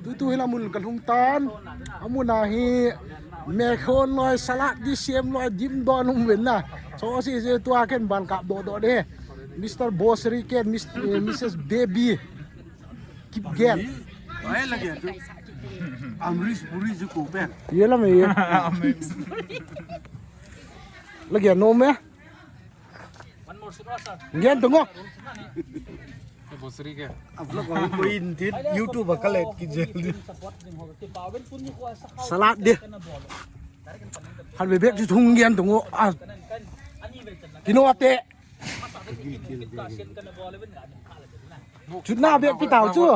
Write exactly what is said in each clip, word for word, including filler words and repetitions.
Tutu hi la mun ka lhung tan. Amun a hi mekhon loi, salad di sem loi, dim don um ven na. So si se tua ken ban kap doh doh de. Mister Bosri ken, Mis-, eh, Missus Baby. Keep gen. Ai lagi tu. Amrish Puri ji ko pen. Ye la me ye. Lagi no me. Ngian tu ngo. Bosri ke. Vlog ko in dit YouTube ka let ki jel di. Salad di. Han be bek chu thung ngian tu ngo. Ah. Kino ate. Chutna bek pi tau chu.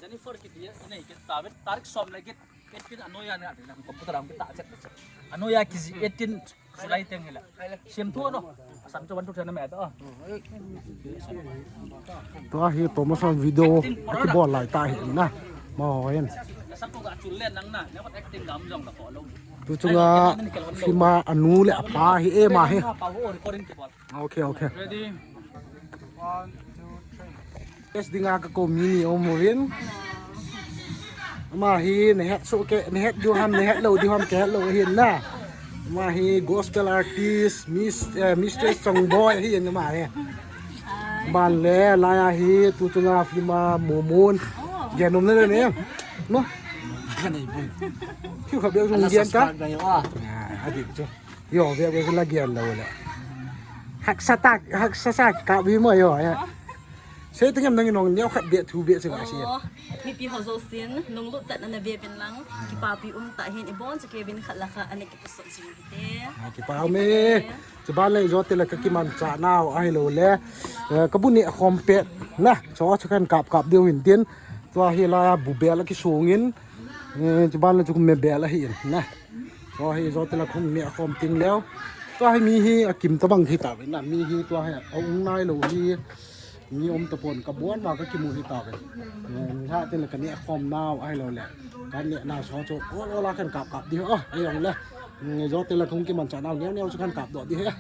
Jennifer kiti a, anei kit ta vet, tarik som le kit, eighteen anoiya ne ati na, computer am kit ta chet chet. Anoiya kiji eighteen July teng hila. Sim thu no. Asam chu one to ten me ta. Tua hi promotion video aki bol lai ta hi na. Ma ho hin. Asam tu ga chul le nang na, ne acting gam jong la follow. Tu chunga film a anu le apa hi e ma hi. Pa ho recording ki bol. Okay, okay. Ready? One, two, three. Yes, dinga ka ko mini om movin. Ama hi ne het so ke, ne het du ham, ne het lo du ham ke het lo hin na. Ama hi gospel artist, Miss, eh, Mistress Chongboy hi ama hi. Ban le, la ya hi, tu chunga film a mumun. Gen om le ne. No? Ka nei bu. Ki kha bia sung gen ta. Ah, adik chu. Yo, bia bia la gen lo le. Haksa tak, haksa sak ka bi mo yo ya. Sei tengem nang nong neo khat bia thu bia se ba si. Oh, mipi ho jouse, nunglut tah in ana ve uvin lang, kipapi um tah in, ibon chu kei vin khat la kha, ana kipuso jing hite. Ah, kipa um e. Chuban le ijo te le ka kimanchah nau ahi lo le. Eh, ka bu ne khom pet na. Cho chu kan kap kap diu hin tin. Tua hi la bu bel a kisung in. Eh, chuban le chu me bel ahi in na. Tua hi ijo te le khum ne khom tin leo. Tua hi mi hi akim tabang hi ta ve na. Mi hi tua hi a um nai lo hi. Mi um tapon ka bon ma ka kimu hi ta ve. Eh, ni ha te le ka ne khom nau ahi lo le. Ka ne na so cho o o la kan kap kap di ho. Ei ong le. Ni jo te le khum kimanchah nau neo neo chu kan kap doh di he.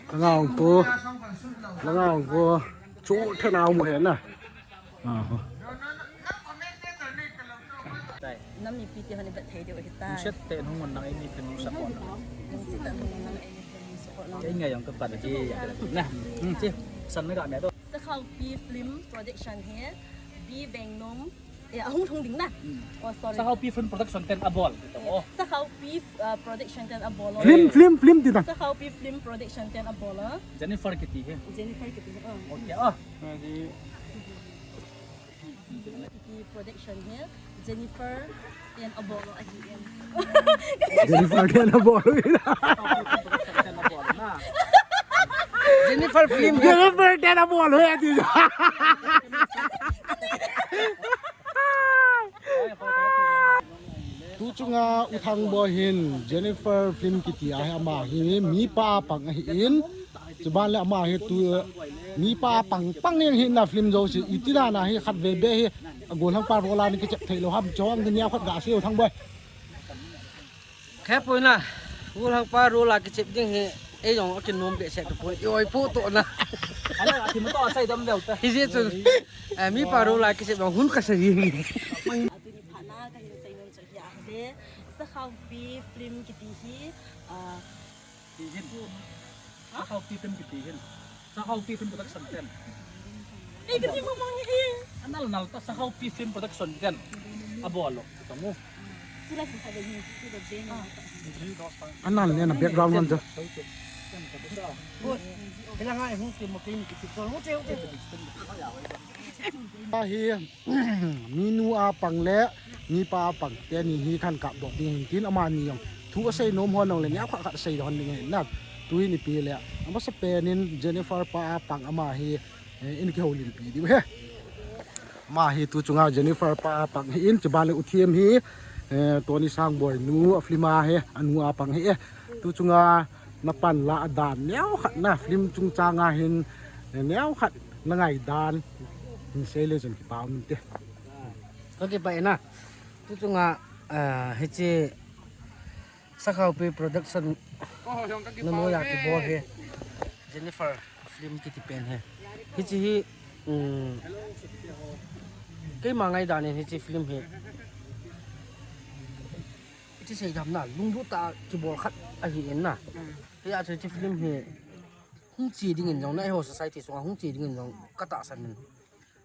Ka ngau ko. Ka ngau ko. Chu the nau mu he na. Ah. Nam mipi te hon i vet thei diu ahi tai. Set te hung ngon nang ei ni film support. Hung si ta hung ngon nang ei ni film support. Ei ngai jong ka pat ji. Na. Hmm, chi. San na ga me to. Sakhaupi Film Production hi. B Vengnom. Eh, ahung thung ding na. Hmm. Oh, sorry. Sakhaupi Film Production ten abol. Oh. Sakhaupi, uh, Production ten abol. Film, film, film ti na. Sakhaupi Film Production ten abol. Jennifer kiti hi. Jennifer kiti hi. Oh. Okay. Oh. Kiti production hi Jennifer ten abol ahi em. Jennifer ten abol. Jennifer film. Jennifer ten abol ahi. Tu chunga U Thangboi hin Jennifer film kiti ahi ama hi mipa pang ahi in. Chuban le ama hi tu mipa pang pang in hi na film jouse. Iti na na hi khat ve be hi. Agol hang pa role a ni kichep thei lo ham chong ni a khat ga se U Thangboi. Khe poi na. Agol hang pa role a kichep ding hi. Ei jong akin nom be se ka poi. Oi pu to na. Ala akin to sai dam deu ta. Hi je chu. Eh, mipa role a kichep ding hun ka sa ji. Atuni phat na ka hin sei nom chu hi a le. Sakhaupi film kiti hi. Ah, Ti hin. Sakhaupi film kiti hin. Sakhaupi film production ten. Eh, kati mo mang eh. Anal nal ta Sakhaupi film production ten. Abol lo. Tamu. Sila sa sa ni si ko de na. Anal ne na background man jo. Kailangan hung ti mo kini kiti ko. Mo te mo te. Ahi. Minu a pang le mipa a pang teni hi kan kap doh ding hin tin amani jong thu asei nom hon jong le nia khat khat sei hon ding hin na. Tu hi nipi le amasa pen in Jennifer pa a pang ama hi, eh, in kihoulimpi diu he. Ama hi tu chunga Jennifer pa a pang hi in chuban le U Thiem hi, eh, Tony Sangboi nu a film a hi anu a pang hi e. Tu chunga na pan la a dan neo khat na film chungchang a hin, eh, neo khat na ngai dan hin sei le jong kipa um te. Ka kipa e na. Tu chunga, ah, hiche Sakhaupi Production na noiya kibol hi Jennifer Film kiti pen hi. Hiche hi, um, keima ngaidan in hiche film hi. Hiche seidam na, lunglut tah a kibol khat ahi in na. Hia chu hiche film hi hung che ding in jong na, eiho society sunga hung che ding in jong ka tahsan in.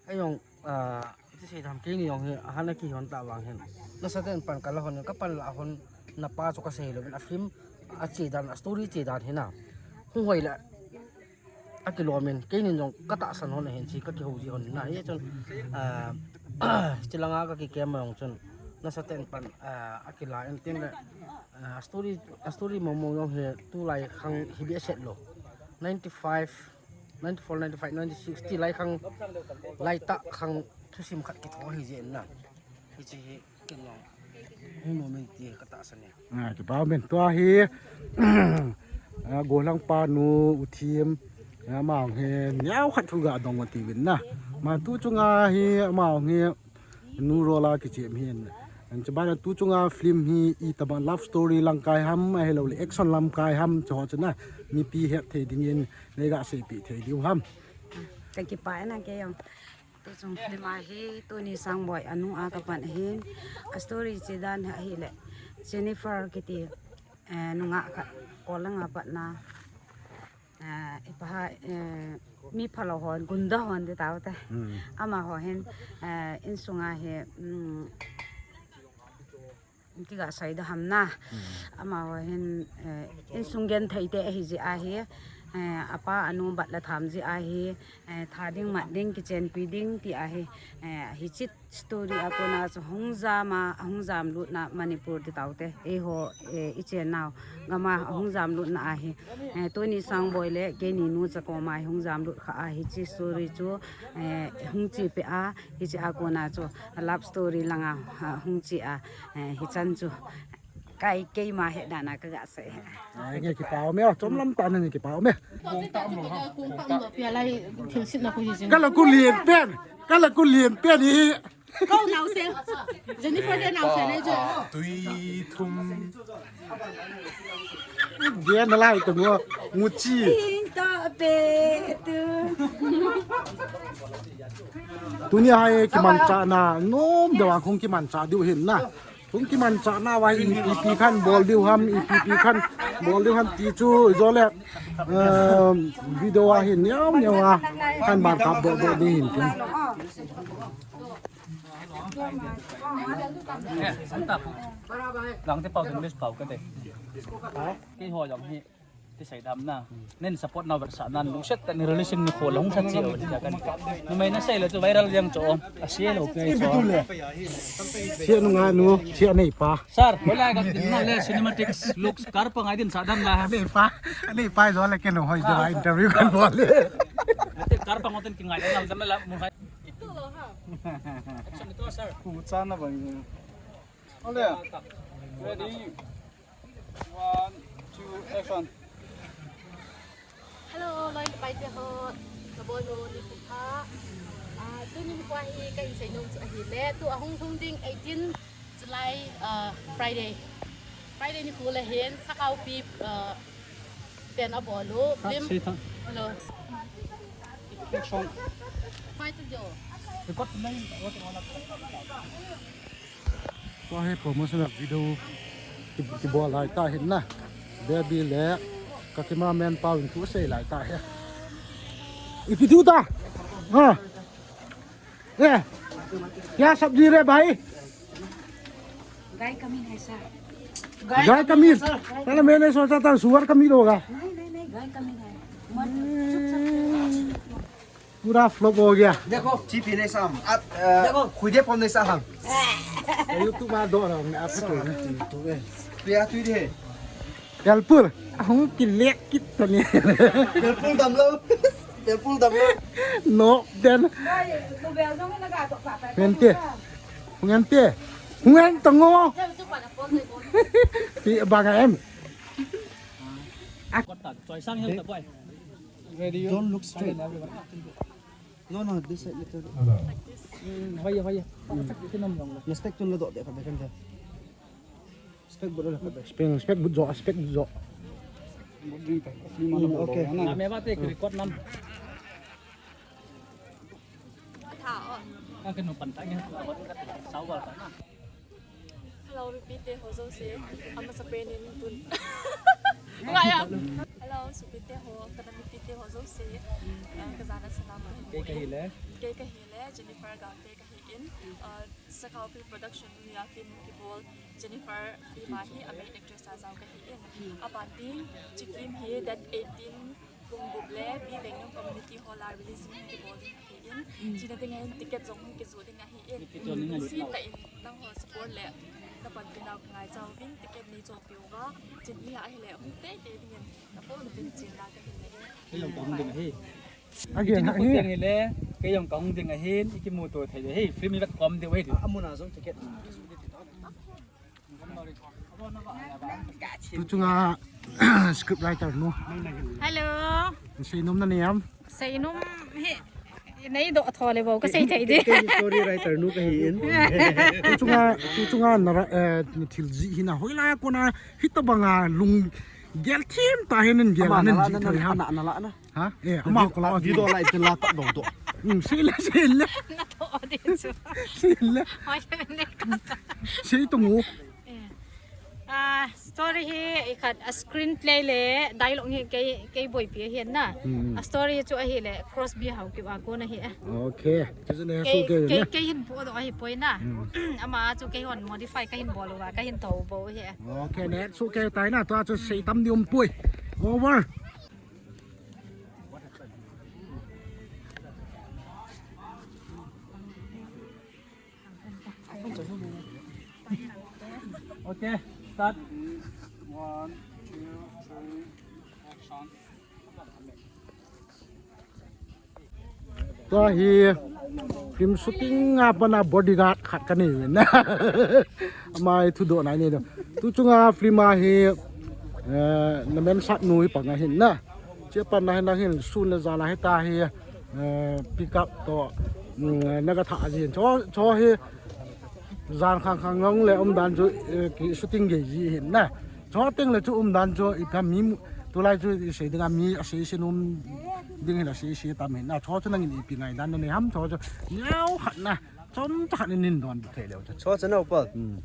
Ei jong, ah, hiche seidam keini jong hi, ahan a kihon ta vang hin. Nasatah in pan ka la hon, ka pan la hon, na pa chu ka sei lou in, a film, a che dan, a story che dan hi na. Hung hoi le, akilom in, keinin jong ka tahsan hon ahin chi, ka kihou ji hon na. Hichun, ah, chilanga ka kikem jong chun, nasatah in pan, ah, akila in tin le, ah, story, a story mong mong jong hi, tulai khang hi behseh lou. Ninety-five, ninety-four, ninety-five, ninety-six, ti lai khang, lai tah khang, thusim khat kitho hi jeh in na. Hiche hi, ken jong, hung nom in ti ka tahsan e. Ah, kipa um in tua hi, ah, Golhang pa nu, U Thim, ah, ama hi, neo khat thu ga dong ti vin na. Ma tu chunga hi, ama hi, nu role a kichem hin. An chu bana tu chunga film hi, itobang love story lang kai ham, ahilou le action lam kai ham, chu ho chu na, mipi het thei ding in, nei ga seipeh thei diu ham. Ka kipa e na kei jong. Tu chung film a hi, Tuni Sangboi a nu a ka pan ahin. A story che dan hi ahile, Jennifer kiti, eh, nungah khat, Kolhang a patna. Eh, ipa ha, eh, mi phalou hon, gunda hon ti tau te. Hmm. Amaho hin, eh, insunga hi, um, ti ga sei da ham na. Hmm. Amaho hin, eh, insung genthei te ahi jeh ahi, eh, apa anu bat la tham jeh ahi, eh, tha ding mat ding kichenpi ding ti ahi, eh, hiche story a kona chu hung jam a, hung jam lutna Manipur ti tau te. Eiho, eh, i chennau gam a hung jam lutna ahi. Eh, Tuni Sangboi le keini nu cha koma hung jam lut kha a hiche story chu, eh, hung che peh a, hiche a kona chu love story langa, ah, hung che a, eh, hichan chu. Kai keima het dan a ka ga sei. Ai, nge kipa um e, chom lam tah a nge kipa um e. Kong tam lo ha, kong tam lo, pia lai thil sit na ko hi jing. Ka la ku lien pen, ka la ku lien pen hi. Kau nau se. Jennifer de nau se ne jo. Tui thum. Dia na lai tu mo, mu chi. Ting ta pe tu. Tuni a hi kimanchah na, nom deuh a hung kimanchah diu hin na. Hung kimanchah nau a hi ipi ipi khan bol diu ham, ipi ipi khan bol diu ham ti chu ijole, eh, video a hin neo neo a khan ban kap doh doh ding hin tin. Lang te pau, English pau ka te. Keiho jong hi. Ti seidam na. Nen support nau vetsahnan lungset tah in relation ni khol hung sa cheh u ti kan. Numei na sei le chu viral jeng chu. A sei lo pe chu. Sei nunga nu, sei nei pa. Sir, hola ka tin na le cinematics looks kar pa ngai din sa dam la. Nei pa, nei pa jo le ke no hoi jo interview kan bol le. Te kar pa ngoten ki ngai dam la mun hai. Itu lo ha. Action itu sir. Ku cha na bang. Ole. Ready. One, two, action. Hello, loi pai te ho, nabon u ni pha. Ah, tuni nikho hi ka hin seinom chu ahile, tu ahung lhung ding eighteen July, ah, Friday. Friday nikho le hin, Sakaupi, ah, pen abol u, film. Hello. Action. Fight jo. Record nai. Tua hi promotional video ki, kibol lai ta hin na. Baby le ka cameraman pau in thu sei lai ta hi. Ipi thu ta? Ha. Eh. Kya sabji re bhai? गाय कमी है सर। गाय कमी है। साला मैंने सोचा था सुअर का मीट होगा। नहीं नहीं नहीं, गाय कमी है। मत, चुप, चुप, चुप। पूरा फ्लॉप हो गया। देखो, चीप ही नहीं साम। आप, अ, देखो। खुदे फोन नहीं साहब। YouTube में दो रहा हूँ, आप तो। YouTube है। तो यार, तू ही है। Helpful. Ahung kilek kit tani. Helpful damlo. Helpful damlo. No, then. Hung en te. Hung en te. Hung en tango. Ti banga em. Choi sang hel ta boy. Ready? Don't look straight. No, no, this side little bit. Mm, hoye, hoye. Respect tun la do de ka de kan de. Spec but la ka de. Spec, spec but jo, spec but jo. Mm, okay. Na me ba te record nam. Hello, mipite ho jouse. Ama sa penin tun. Ngai a. Hello, sopite ho, kana mipite ho jouse. Ah, kajana salam kahin bol e. Kei kahile Jennifer Gangte kahin. Ah, Sakhao Film Production ni a film kibol Jennifer film a hi a main actress a jao kahin. Aban ding, hiche film hi date eighteen, pung gup le B Vengnung Community Hall a release hung kibol ding ahin. Chena ding ahin ticket jong hung kijoh ding ahin. Lungset tah in nangho support le napanpi nau kangaicha uvin, ticket neichoh peh uva. Chena hi ahile hung teitei dingin napoh napen chen la kahin nei. Kei jong kahung ding ahi. Again, again. Hile, kei jong kahung ding ahin, ikimuto thei ding ahi. Film ivet khom diu ahi. Amuna jong ticket. Tu chunga script writer nu. Hello. Seinom nanei em? Seinom hi neidoh tho le bou kasei thei ding. Kei story writer nu kahin. Tu chunga, tu chunga nara, eh, thil jih hina hoilai a kona hitobanga lunggel thim tah hin nagel a nanjih thei ham? Ha? Eh, ama ko la. Video lai te la ta dong to. Hmm, sei le, sei le. Natoh ding chu. Sei le. Hoi le ne ka ta. Sei to ngo. Eh. Ah, story hi ikhat a screenplay le dialogue hi kei, kei boipi ahin na. Hmm. A story chu ahile Crosby Haokip a kona ahi e. Okay. Chu chu nei soh kei, kei hin podoh ahi poi na. Hmm. Ama chu kei hon modify kahin bol uva, kahin tho bou ahi e. Okay, nei soh kei tai na, tua chu sei tam ding um poi. Over. Okay, start. One, two, three, action. Tua hi film shooting a pat a bodyguard khat kanei uvin na. Ama hi thudoh nai nei ding. Tu chunga film a hi, eh, na mansah nu hi pang ahin na. Chea pat na hin, na hin sun le jan a hita hi, eh, pickup toh, mm, na ka tha jin. Cho, cho hi jan khang khang jong le umdan chu, eh, ki shooting gei ji hin na. Cho teng le chu umdan chu ipi ham mi mu-, tulai chu isei dinga mi asei sei nom ding hin asei sei tam hin na. Cho chu nangin ipi ngaidan nanei ham cho chu neo khat na. Chomcha khat in nin don thei leu chu. Cho chu na upal. Hmm.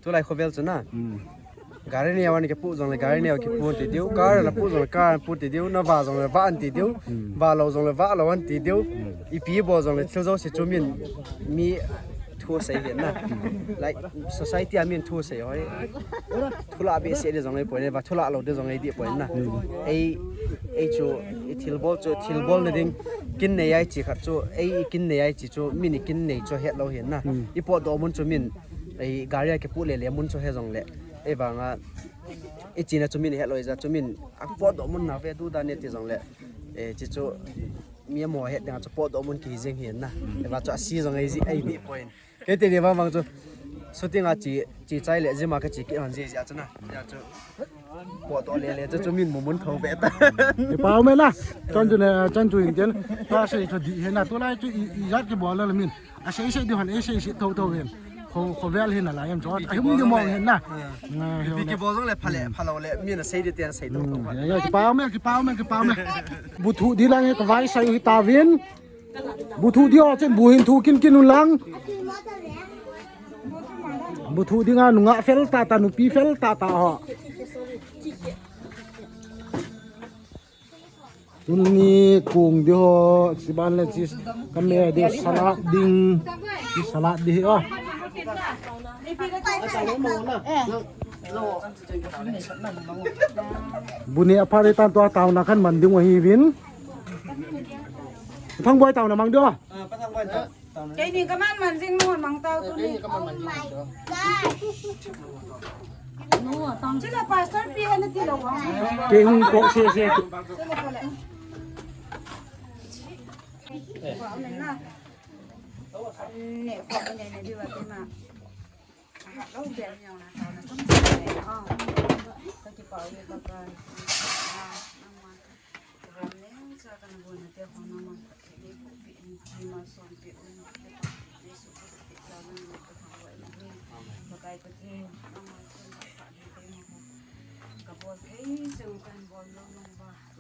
Tulai khovel chu na. Hmm. Gari neo a na kipu jongle gari neo a kipu ti diu. Car a na pu jongle car a pu ti diu. Na va jongle va an ti diu. Hmm. Va lou jongle va lou an ti diu. Hmm. Ipi bol jongle thil jouse chu min mi thu sei hin na. Like society a min thu sei hoi. Thu la behseh ding jong eipoi na, va thu la lou ding jong eidih poi na. Hmm. Ei, ei chu i thilbol chu, thilbol na ding kin nei ai chi khat chu, ei i kin nei ai chi chu, min i kin nei chu het lou hin na. Hmm. I potdoh mun chu min, ei gari a kipu lele mun chu he jongle. Ei vanga, i china chu min het lou ija chu min, a potdoh mun na ve du da ne ti jongle. Eh, chi chu, mi amo het dinga chu potdoh mun kihi jing hin na. Ei va chu a si jong ei ji, ei dih poi. Kei ti ni vang vang chu shooting a chi, chi chai le jima ka chi ki hon ji ji a chu na. Ya chu. Potdoh le le chu, chu min mu mun tho ve ta. Kipah um e na. Chan chu ne, chan chu in tian. Ta sei chu dih he na. Tulai chu i, ijat kibol le min. A sei sei dih hon, a sei sei tho tho hin. Kho, khovel hin a lai em chu. A hum dih mong hin na. Ipi kibol jong le pha le, pha lou le, min a sei dih tian sei tho tho. Hmm, ya, ya, kipah um e, kipah um e, kipah um e. Bu thu dih lang e, ka vai sai u hi ta vin. Bu thu dih o, chen bu hin thu kin kin un lang. Bu thu dinga nungah fel tah tah, nupi fel tah tah ho. Tuni kong dih ho, siban le chis, kame dih salad ding, chis salad dih ho. Bu ne apha re tan tua tauna khan man ding u ahi vin. Thang boi tauna mang dih o. Keini kaman man jing mo mang tau tuni. Chila pastor pi ana ti lou. Kei hung ko se se. Ne ko ne ne di wa te ma. Lo be ni na ta na sum. Ah. Ka kipah e Pakai. Ah, nangma.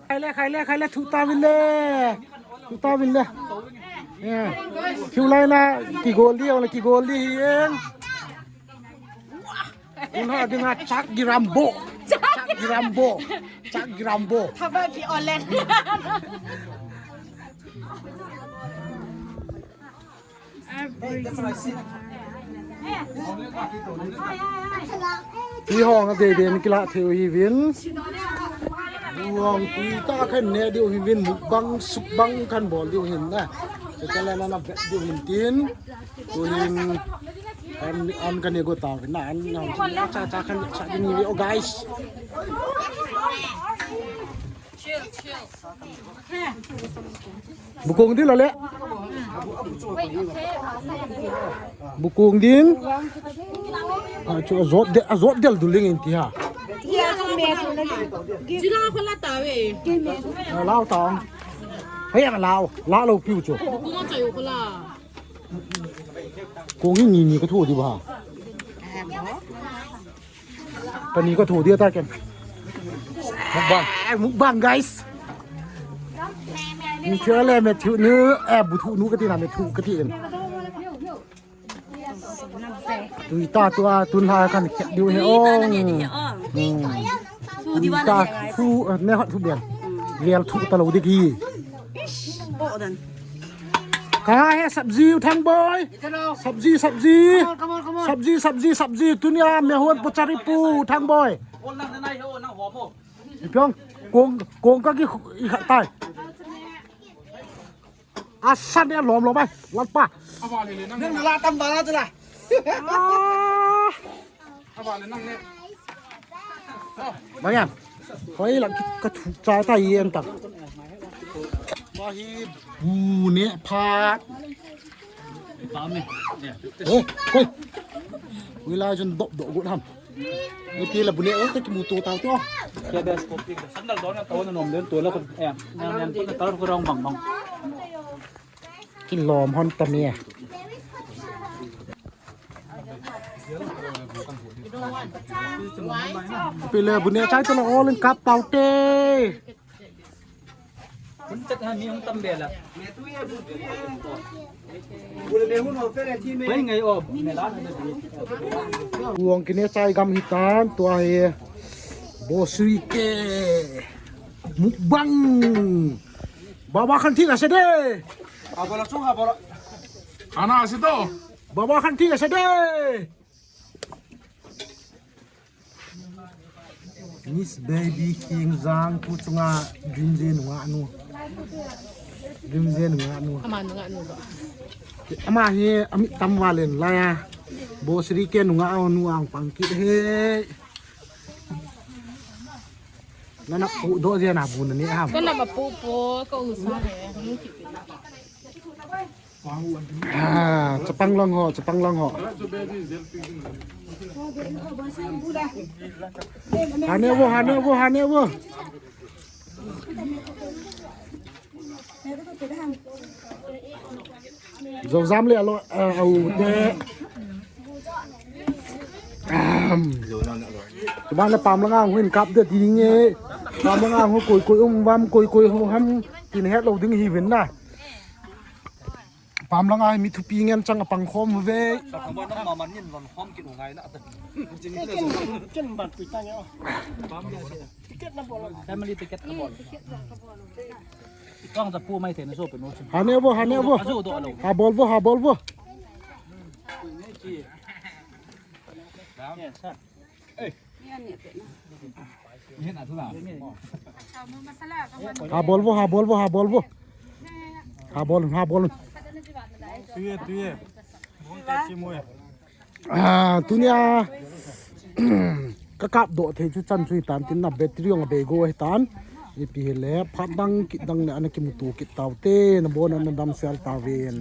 Khai le, khai le, khai le, thu ta vin le. Thu ta vin le. Kiu lai na kigol di, ona kigol di hi en. Tun ha dinga chak girambo. Chak girambo. Chak girambo. Thaba ki olen. Ti hong a dei den kila thei u hi vin. Hong ti ta khan ne diu hi vin, mukbang sukbang khan bol diu hin na. Chakala na na vet diu hin tin. Tuhin an, an kan ego ta na an na cha cha kan cha ding ni o guys. Bukong din lale. Bukong din. A chu azot de azot del duling in ti ha. Jila ko la ta ve. Lao ta. Hei ang lao lao lo piu chu. Bukong a chayu ko la. Kong hi ni ni ka thu di ba? Pani ka thu di ta ken. Mukbang. Eh, mukbang guys. Ni chua le me thu nu, eh, bu thu nu ka ti na me thu ka ti en. Tui ta tua tun ha kan khet diu he ong. Tui ta thu, eh, ne hot thu bian. Vel thu ta lo di ki. Ka he sabji u Thangboi. Sabji, sabji. Come on, come on, come on. Sabji, sabji, sabji. Tunia me hon pochari pu Thangboi. Ipiong kong kong ka ki i khat tai. Asan ya lom lom ai. Lat pa. Nang na la tam ba la tu la. Ah. Bang yan. Hoi la ka thu cha ta yen ta. Ba hi bu ne phat. Ba me. Oh, koi. Ui la jun dop dop gut ham. Ni ti la bu ne oh ta ki mu to ta to. Sandal don na to na nom den to la ko. Eh, na na to na ta ko rong bang bang. Kilom hon ta mi. Pile bu ne chai to la all in cup pau te. Hun chat ha mi hung tam be la. Pai ngai o, me la na di. Uong kine chai gam hitan tua he. Bosui ke. Mukbang. Baba khan thik ase de. Abola chung abola. Ana ase to. Baba khan thik ase de. Miss Baby King Jang pu chunga Dream Je nunga nu. Dream Je nunga nu. Ama nunga nu ba. Ama hi ami tam valen la ya. Bosri ke nunga nu ang pang kit he. Nana pu do je na bu na ni ham. Kana ba pu pu ko u sa he. Ah, chapang long ho, chapang long ho. Hane wo, hane wo, hane wo. Zo jam le alo, eh, au te. Ahem. Chuban le pam langa hung hin kap de ding e. Pam langa hung koi koi um vam koi koi ho ham tin het lo ding hi vin na. Pam langa mi thupi ngen chang a pang khom ve. Family ticket ka bol. Hane vo, hane vo. Ha bol vo, ha bol vo. Ha bol vo, ha bol vo, ha bol vo. Ha bol, ha bol. Tuye, tuye. Ah, tunia ka kap doh thei chu chan chu hitan tin na battery ong a bei go hitan. Ipi hile phat dang kit dang le ana kimuto kit tau te na bon ana dam sel tau vin.